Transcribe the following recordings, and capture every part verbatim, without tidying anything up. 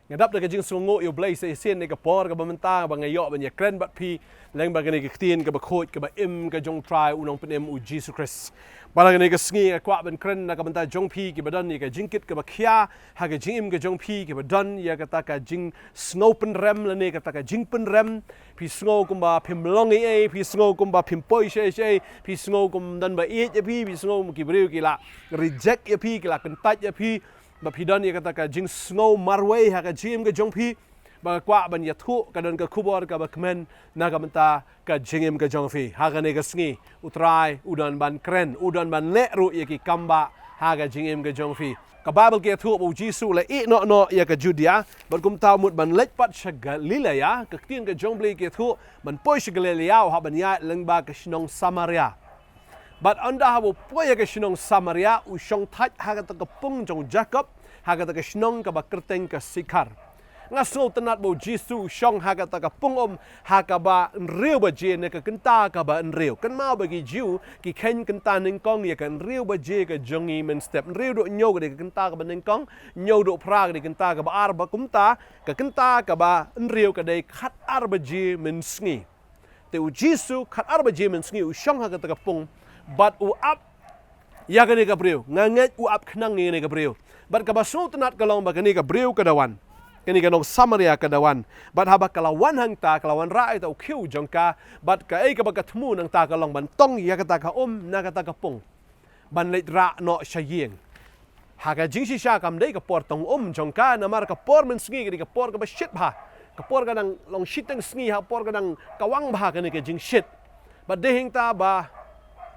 Nga dap da ka jingsngewnguh ïa U Blei sa shisien ïa ka por kaba mynta ba nga ïoh ban ïakren bad phi lyngba kane ka ktien kaba khuid kaba im ka jong U Trai U Nongpynim U Jisu Khrist. Bad ha kane ka sngi nga kwah ban kren na ka bynta jong phi kiba don ïa ka jingkit kaba khia ha ka jingim ka jong phi, kiba don ïa kata ka jingsngew pynrem lane kata ka jingpynrem. Phi sngew kumba phim long ei ei, phi sngew kumba phim poi shaei shaei, phi sngew kum don ba ïeit ïa phi, phi sngew ki briew ki la reject ïa phi, ki la kyntait ïa phi. Ba phi don ïa kata ka jingsngew marwei ha ka jingim ka jong phi. Ba nga kwah ban ïathuh ka don ka khubor kaba kmen na ka bynta ka jingim ka jong phi. Ha kane ka sngi U Trai u don ban kren, u don ban leh ruh ïa ki kambah ha ka jingim ka jong phi. Ka Baibl ka ïathuh ba U Jisu u la ïeh noh noh ïa ka Judia bad kumta u mut ban leit pat sha Galilea. Ka ktien ka jong U Blei ka ïathuh ban poi sha Galilea, u hap ban ïaid lyngba ka shnong Samaria. Bad ynda haba u poi ha ka shnong Samaria, u shong thait ha kata ka pung jong u Jakob, ha kata ka shnong kaba kyrteng ka Sikhar. Nga sngewtynnat ba U Jisu u shong ha kata ka pung um ha kaba hynriew baje ne ka kynta kaba hynriew. Kynmaw ba ki Jiw ki kheiñ kynta nyngkong ïa ka hynriew baje ka jong ngi mynstep. Hynriew duh hynñiew ka dei ka kynta kaba nyngkong, hynñiew duh phra ka dei ka kynta kaba ar, bad kumta ka kynta kaba hynriew ka dei khatar baje mynsngi. Te U Jisu khatar baje mynsngi u shong ha kata ka pung bad u ap ïa kane ka briew. Nga ngeit u ap khnang ïa kane ka briew. Bad kaba sngewtynnat ka long ba kane ka briew ka da wan. Kane ka nong Samaria ka da wan. Bad haba ka la wan hangta, ka la wanrah ïa uta u khiew jong ka. Bad kaei kaba ka thmu nangta ka long ban tong ïa kata ka um na kata ka pung, ban leit rah noh sha ïing. Ha ka jingshisha kam dei ka por tong um jong ka, namar ka por mynsngi ka dei ka por kaba shit bha. Ka por ka dang long shiteng sngi, ha ka por ka dang kawang bha kane ka jingshit. Bad dei hangta ba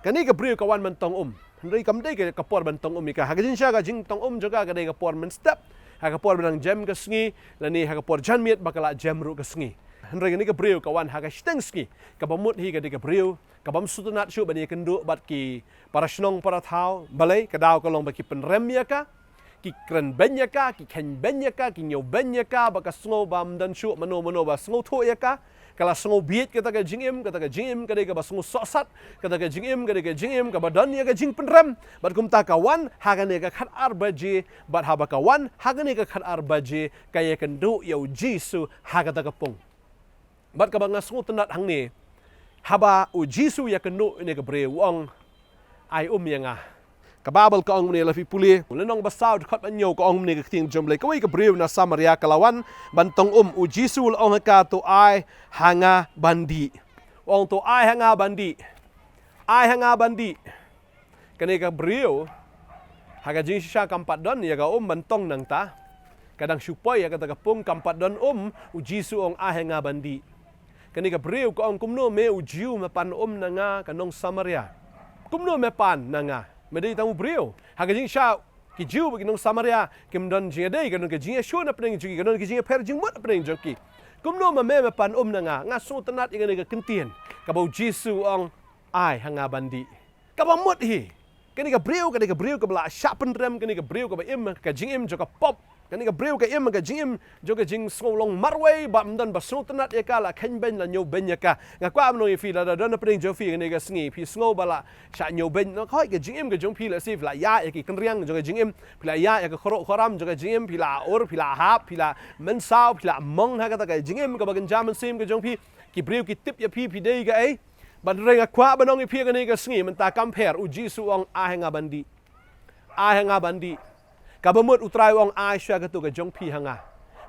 kane ka briew ka wan ban tong um. Hynrei kam dei ka, ka por ban tong um ïa ka. Ha ka jingshisha ka jingtong um jong ka ka dei ka por mynstep, ha ka por ba dang jem ka sngi, lane ha ka por janmiet ba ka la jem ruh ka sngi. Hynrei kane ka briew ka wan ha ka shiteng sngi, kaba mut hi ka dei ka briew kabym sngewtynnat shuh ban ïakynduh bad ki para shnong para thaw. Balei? Ka daw ka long ba ki pynrem ïa ka, ki kren beiñ ïa ka, ki kheiñ beiñ ïa ka, ki ñiew beiñ ïa ka, ba ka sngew bym don shuh mano mano ba sngewthuh ïa ka. Ka la sngew bieit kata ka jingim, kata ka jingim ka dei kaba sngew sohsat, kata ka jingim ka dei ka jingim kaba don ïa ka jingpynrem. Bad kumta ka wan ha kane ka khatar baje, bad haba ka wan ha kane ka khatar baje ka ïakynduh ïa U Jisu ha kata ka pung. Bad kaba nga sngewtynnat hangne, haba U Jisu u ïakynduh ïa kane ka briew u ong, "Ai um ïa nga." Ka Baibl ka ong kumne, la phi pule u lynnong ba saw dkhot ba hynñiew, ka ong kumne ka ktien jong U Blei, kawei ka briew na Samaria ka la wan ban tong um. U Jisu u la ong ha ka, "To ai ha nga ban dih." U ong, "To ai ha nga ban dih. Ai ha nga ban dih." Kane ka briew ha ka jingshisha kam pat don ïa ka um ban tong nangta. Ka dang shu poi ïa kata ka pung, kam pat don um. U Jisu u ong, "Ai ha nga ban dih." Kane ka briew ka ong, "Kumno me u Jiw me pan um na nga ka nong Samaria? Kumno me pan na nga? Me dei tang u briew." Ha ka jingshisha ki Jiw bad ki nong Samaria kim don jingïadei, ka don ka jingïashun hapdeng jong ki, ka don ka jingïapher jingmut hapdeng jong ki. "Kumno ma me me pan um na nga?" Nga sngewtynnat ïa kane ka kyntien kaba U Jisu u ong, "Ai ha nga ban dih." Kaba mut hi, kane ka briew ka dei ka briew kaba la shah pynrem, kane ka briew kaba im ka jingim jong ka pop, kane ka briew ka im ka jingim jong ka jingsngew long marwei, bym don ba sngewtynnat ïa ka, la kheiñ beiñ, la ñiew beiñ ïa ka. Nga kwah ban ong ïa phi, lada don hapdeng jong phi kane ka sngi phi sngew ba la shah ñiew beiñ, noh, ka hoi ka jingim ka jong phi, lehse phi la ïaid ïa ki kynriang jong ka jingim, phi la ïaid ïa ka khurup khuram jong ka jingim, phi la ur, phi la hap, phi la mynsaw, phi la mong ha kata ka jingim kaba kynja mynsiem ka jong phi. Ki briew ki tip ïa phi, phi dei kaei. Bad hynrei nga kwah ban ong ïa phi kane ka sngi, mynta kam pher, U Jisu u ong, "Ai ha nga ban dih. Ai ha nga ban dih." Kaba mut U Trai u ong, "Ai shuwa katto ka jong phi ha nga."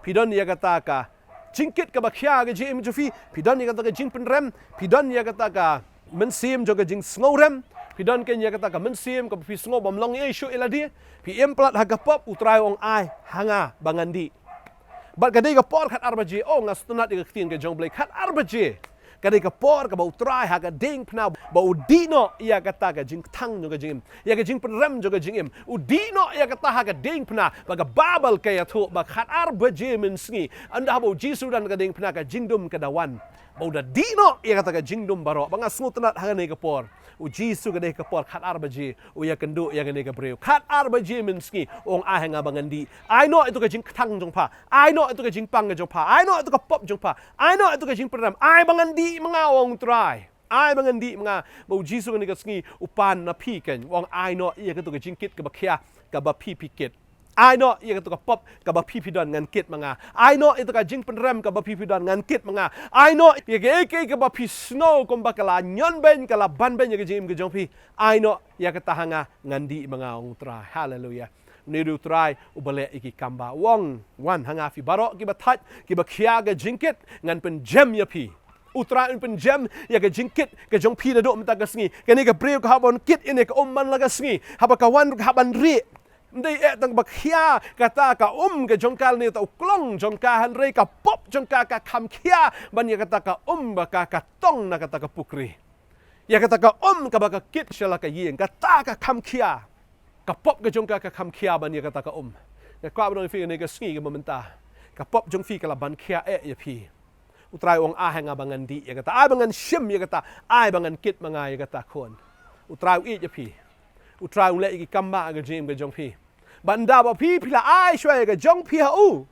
Phi don ïa kata ka jingkit kaba khia ha ka jingim jong phi, phi don ïa kata ka jingpynrem, phi don ïa kata ka mynsiem jong ka jingsngewrem, phi don kein ïa kata ka mynsiem kaba phi sngew bym long ei ei shuh ïa lade, phi im palat ha ka pop, U Trai u ong, "Ai ha nga ba ngan dih." Bad ka dei ka por khatar baje, oh, nga sngewtynnat ïa ka ktien ka jong U Blei, khatar baje. Ka dei ka por kaba U Trai ha ka diengphna ba u dih noh ïa kata ka jingkthang jong ka jingim, ïa ka jingpynrem jong ka jingim. U dih noh ïa kata ha ka diengphna, ba ka Baibl ka ïathuh ba khatar baje mynsngi, ynda haba U Jisu u don ha ka diengphna, ka jingdum ka da wan. Ba u da dih noh ïa kata ka jingdum baroh. Ba nga sngewtynnat ha kane ka por, U Jisu ka dei ka por khatar baje u ïakynduh ïa kane ka briew. Khatar baje mynsngi u ong, "Ai ha nga ba ngan dih. Ai noh ïa tu ka jingkthang jong pha. Ai noh ïa tu ka jingpang ka jong pha. Ai noh ïa tu ka pop jong pha. Ai noh ïa tu ka jingpynrem. Ai ba ngan dih ma nga," u ong, "Trai. Ai ba ngan dih ma nga." Ba U Jisu kane ka sngi u pan na phi kein, u ong, "Ai noh ïa katu ka jingkit kaba khia kaba phi phi kit." Ai noh ïa kato ka pop kaba phi phi don ngan kit ma nga. Ai noh ïa kato ka jingpynrem kaba phi phi don ngan kit ma nga. Ai noh ïa kaei kaei kaba phi sngew kumba ka la ñion beiñ, ka la ban beiñ ïa ka jingim ka jong phi. Ai noh ïa kata ha nga ngan dih ma nga, ong U Trai. Haleluya. Une u dei U Trai uba leh ïa ki kam ba. U ong, wan ha nga phi baroh kiba thait, kiba khia ka jingkit, ngan pynjem ïa phi. U Trai un pynjem ïa ka jingkit ka jong phi naduh mynta ka sngi. Kane ka briew ka hap ban kit ïa kane ka um man la ka sngi. Haba ka wan ruh ka hap ban rieh. Ym dei eh tang ba khia kata ka um ka jong ka lane uta u klong jong ka, hynrei ka pop jong ka ka kham khia ban ïa kata ka um ba ka ka tong na kata ka pukri. Ïa kata ka um kaba ka kit sha la ka ïing, kata ka kham khia. Ka pop ka jong ka ka kham khia ban ïa kata ka um. Nga kwah ban ong ïa phi kane ka sngi kaba mynta, ka pop jong phi ka la ban khia eh ïa phi. U Trai u ong, ai ha nga ba ngan dih ïa kata, ai ba ngan shim ïa kata, ai ba ngan kit ma nga ïa kata khun. U Trai u ïeit ïa phi. U Trai u leh ïa ki kam ba ha ka jingim ka jong phi. Bad ynda ba phi phi la ai shuwa ïa ka jong phi ha u,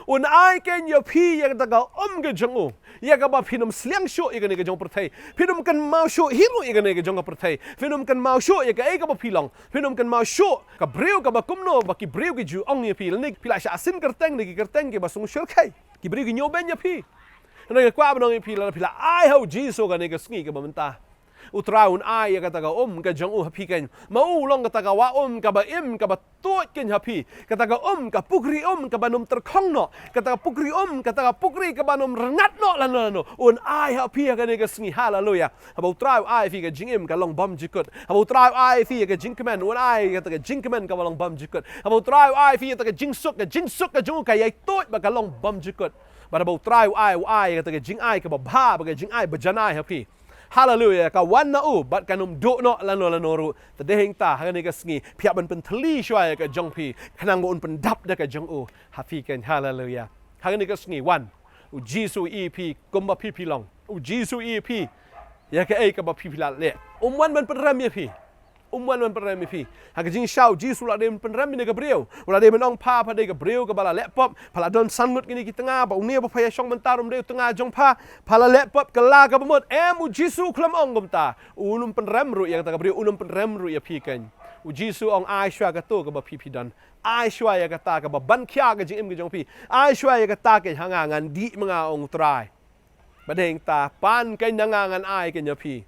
un ai keiñ ïa phi ïa kata ka um ka jong u, ïa kaba phin ym sliang shuh ïa kane ka jong ka pyrthei, phin ym kynmaw shuh hi ruh ïa kane ka jong ka pyrthei, phin ym kynmaw shuh ïa kaei kaba phi long, phin ym kynmaw shuh ka briew kaba kumno ba ki briew ki ju ong ïa phi, lane phi la shah sin kyrteng da ki kyrteng kiba sngewsyrkhei, ki briew ki ñiew beiñ ïa phi. Hynrei nga kwah ban ong ïa phi, lada phi la ai ha U Jisu kane ka sngi kaba mynta, U Trai un ai ïa kata ka um ka jong u ha phi keiñ. Ma u long kata ka wah um kaba im kaba tuid keiñ ha phi. Kata ka um, ka pukri um kaban ym tyrkhong noh. Kata ka pukri um, kata ka pukri kaban ym rngat noh lano lano. Un ai ha phi ha kane ka sngi. Haleluya. Haba U Trai u ai phi ka jingim ka long bymjukut. Haba U Trai u ai phi ka jingkmen, un ai kata ka jingkmen kaba long bymjukut. Haba U Trai u ai phi kata ka jingsuk, ka jingsuk ka jong u ka ïai tuid ba ka long bymjukut. Bad haba U Trai u ai, u ai kata ka jingai kaba bha, ba ka jingai ba janai ha phi. Haleluya, ka wan na u bad kan ym duh noh lano lano ruh. Te dei hangta ha kane ka sngi phi hap ban pynthylli shuwa ïa ka jong phi, khnang ba un pyndap da ka jong u ha phi keiñ. Haleluya. Ha kane ka sngi wan. U Jisu u ïohi ïa phi kumba phi phi long. U Jisu u ïohi ïa phi ïa kaei kaba phi phi la leh. Um wan ban pynrem ïa phi. Um wan ban pynrem ïa phi. Ha ka jingshisha U Jisu u la dei ban pynrem ïa kane ka briew. U la dei ban ong, pha, pha dei ka briew kaba la leh pop, pha la don san ngut kine ki tnga, ba une ba pha ïa shong mynta ruh ym dei u tnga jong pha, pha la leh pop, kylla kaba mut. Em, U Jisu u khlem ong kumta. Un ym pynrem ruh ïa kata ka briew, un ym pynrem ruh ïa phi keiñ. U Jisu u ong, ai shuwa kato kaba phi phi don. Ai shuwa ïa kata kaba ban khia ka jingim ka jong phi. Ai shuwa ïa kata keiñ ha nga, ngan dih ma nga, ong U Trai. Bad hangta pan keiñ na nga, ngan ai keiñ ïa phi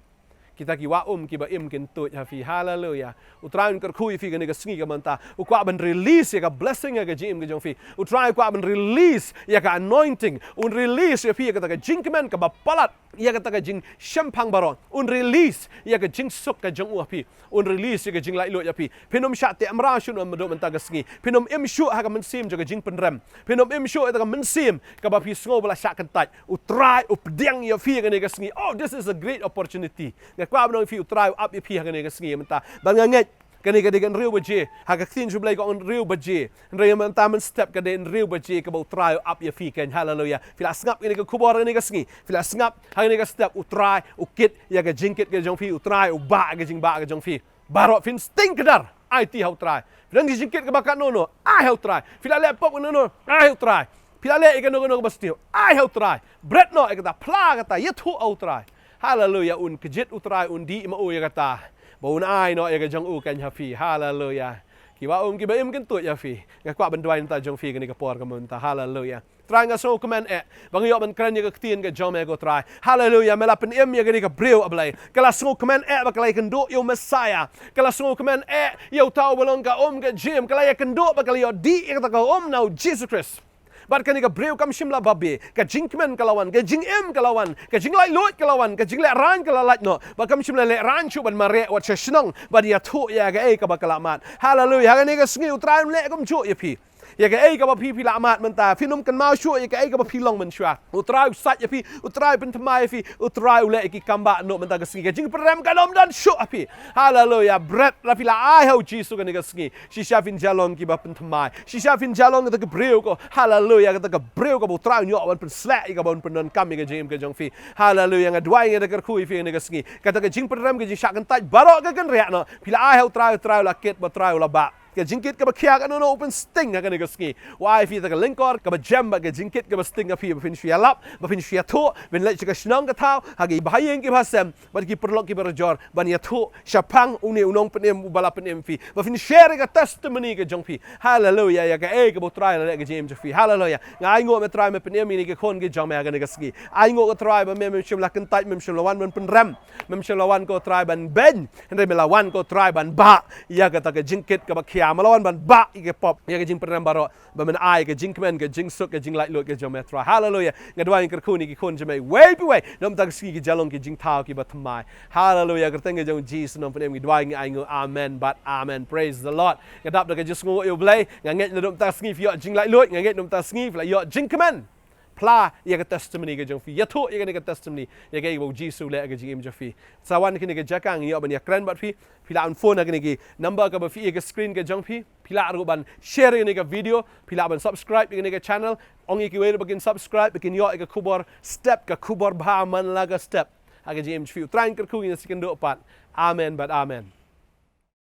kita ki wah um kiba im kin tuid ha phi. Haleluya. U Trai un kyrkhu ïa phi kane ka sngi kaba mynta. U kwah ban release ïa ka blessing ha ka jingim ka jong phi. U Trai u kwah ban release ïa ka anointing. Un release ïa phi ïa kata ka jingkmen kaba palat, ïa kata ka jingshemphang baroh. Un release ïa ka jingsuk ka jong u ha phi. Un release ïa ka jinglaitluid ïa phi. Phin ym shah teh mraw shuh naduh mynta ka sngi. Phin ym im shuh ha ka mynsiem jong ka jingpynrem. Phin ym im shuh ha ka mynsiem kaba phi sngew ba la shah kyntait. U Trai u pdiang ïa phi ha kane ka sngi. Oh, this is a great opportunity. Nga kwah ban ong ïa phi, U Trai u ap ïa phi ha kane ka sngi mynta. Bad nga ngeit kane ka dei ka hynriew baje. Ha ka ktien jong U Blei ka ong hynriew baje. Hynrei mynta mynstep ka dei hynriew baje kaba U Trai u ap ïa phi keiñ. Haleluya. Phi la sngap kane ka khubor ha kane ka sngi. Phi la sngap ha kane ka step, U Trai u kit ïa ka jingkit ka jong phi, U Trai u bah ka jingbah ka jong phi. Baroh phin sting kdar, aiti ha U Trai. Phi don ka jingkit kaba katno no, ai ha U Trai. Phi la leh pop kano no, ai ha U Trai. Phi la leh ïa kano kano kaba sniew, ai ha U Trai. Bret noh ïa kata, phla kata, ïathuh ha U Trai. Haleluya, un kjit U Trai, un dih ma u ïa kata. Ba un ai noh ïa ka jong u keiñ ha phi. Haleluya. Ki wah um kiba im kin tuid ïa phi. Nga kwah ban duwai na ka bynta jong phi kane ka por kaba mynta. Haleluya. Trai, nga sngewkmen eh ba nga ïoh ban kren ïa ka ktien ka jong me, ko Trai. Haleluya, me la pynim ïa kane ka briew, A Blei. Ka la sngewkmen eh ba ka la ïakynduh ïa u Messiah. Ka la sngewkmen eh ïa uta uba long ka um ka jingim. Ka la ïakynduh bad ka la ïoh dih ïa kata ka um na u Jisu Khrist. Bad kane ka briew kam shym la babe. Ka jingkmen ka la wan, ka jingim ka la wan, ka jinglaitluid ka la wan, ka jinglehrain ka la lait noh. Bad kam shym la lehrain shuh ban mareh wat sha shnong bad ïathuh ïa kaei kaba ka la mad. Haleluya. Ha kane ka sngi U Trai un leh kumjuh ïa phi. Ïa kaei kaba phi phi la mad mynta, phin ym kynmaw shuh ïa kaei kaba phi long mynshuwa. U Trai u sait ïa phi, U Trai u pynthymmai ïa phi, U Trai u leh ïa ki kam ba naduh mynta ka sngi. Ka jingpynrem kan ym don shuh ha phi. Haleluya. Bret, lada phi la ai ha u Jisu kane ka sngi, shisha phin ïa long kiba pynthymmai. Shisha phin ïa long kata ka briew, ko, haleluya, kata ka briew kaba U Trai un ïoh ban pynsleh ïa ka, ban pyndonkam ïa ka jingim ka jong phi. Haleluya. Nga duwai, nga da kyrkhu ïa phi kane ka sngi. Kata ka jingpynrem, ka jingshah kyntait baroh ka kynriah noh. Phi la ai ha U Trai, U Trai u la kit bad U Trai u la bah. ka jingkit kaba khia, kano kano u pynsting ha kane ka sngi. U ai phi ïa ka lyngkor kaba jem bad ka jingkit kaba sting ha phi, ba phin shu ïalap, ba phin shu ïathuh, ba phin leit sha ka shnong ka thaw, ha ki bahaïing ki bahasem, bad ki paralok ki barajor, ban ïathuh shaphang une u nongpynim uba la pynim phi, ba phin share ïa ka testimony ka jong phi. Haleluya, ïa kaei kaba U Trai u la leh ha ka jingim jong phi. Haleluya. Nga ainguh me Trai me pynim ïa kine ki khun ki jong me ha kane ka sngi. Ainguh ko Trai ba me, mem shym la kyntait, mem shym la wan ban pynrem, mem shym la wan ko Trai ban beiñ, hynrei me la wan ko Trai ban bah ïa kata ka jingkit kaba khia, me la wan ban bah ïa ka pop, ïa ka jingpynrem baroh, ba men ai ka jingkmen, ka jingsuk, ka jinglaitluid ka jong me Trai. Haleluya. Nga duwai, nga kyrkhu ïa ki khun jong me iwei pa iwei, na ka bynta ka sngi ki ju long ki jingthaw kiba thymmai. Haleluya. Kyrteng ka jong U Jisu u nongpynim ngi duwai, ngi ainguh. Amen bad amen. Praise the Lord. Nga dap da ka jingsngewnguh ïa U Blei. Nga ngeit na ka bynta ka sngi phi ïoh jinglait luid, nga ngeit na ka bynta ka sngi phi la ïoh jingkmen. Phla ïa ka testimony ka jong phi, ïathuh ïa kane ka testimony, ïa kaei ba U Jisu u leh ha ka jingim jong phi. Sa wan ha kane ka jaka, ngi ïoh ban ïakren bad phi. Phi lah ban phone ha kane ka number kaba phi ïohi ha ka screen ka jong phi. Phi lah ruh ban share ïa kane ka video, phi lah ban subscribe ïa kane ka channel. Ong ïa kiwei ruh ba kin subscribe, ba kin ïoh ïa ka khubor step, ka khubor bha man la ka step ha ka jingim jong phi. U Trai un kyrkhu ïa ngi, ngi sa ïakynduh pat. Amen bad amen.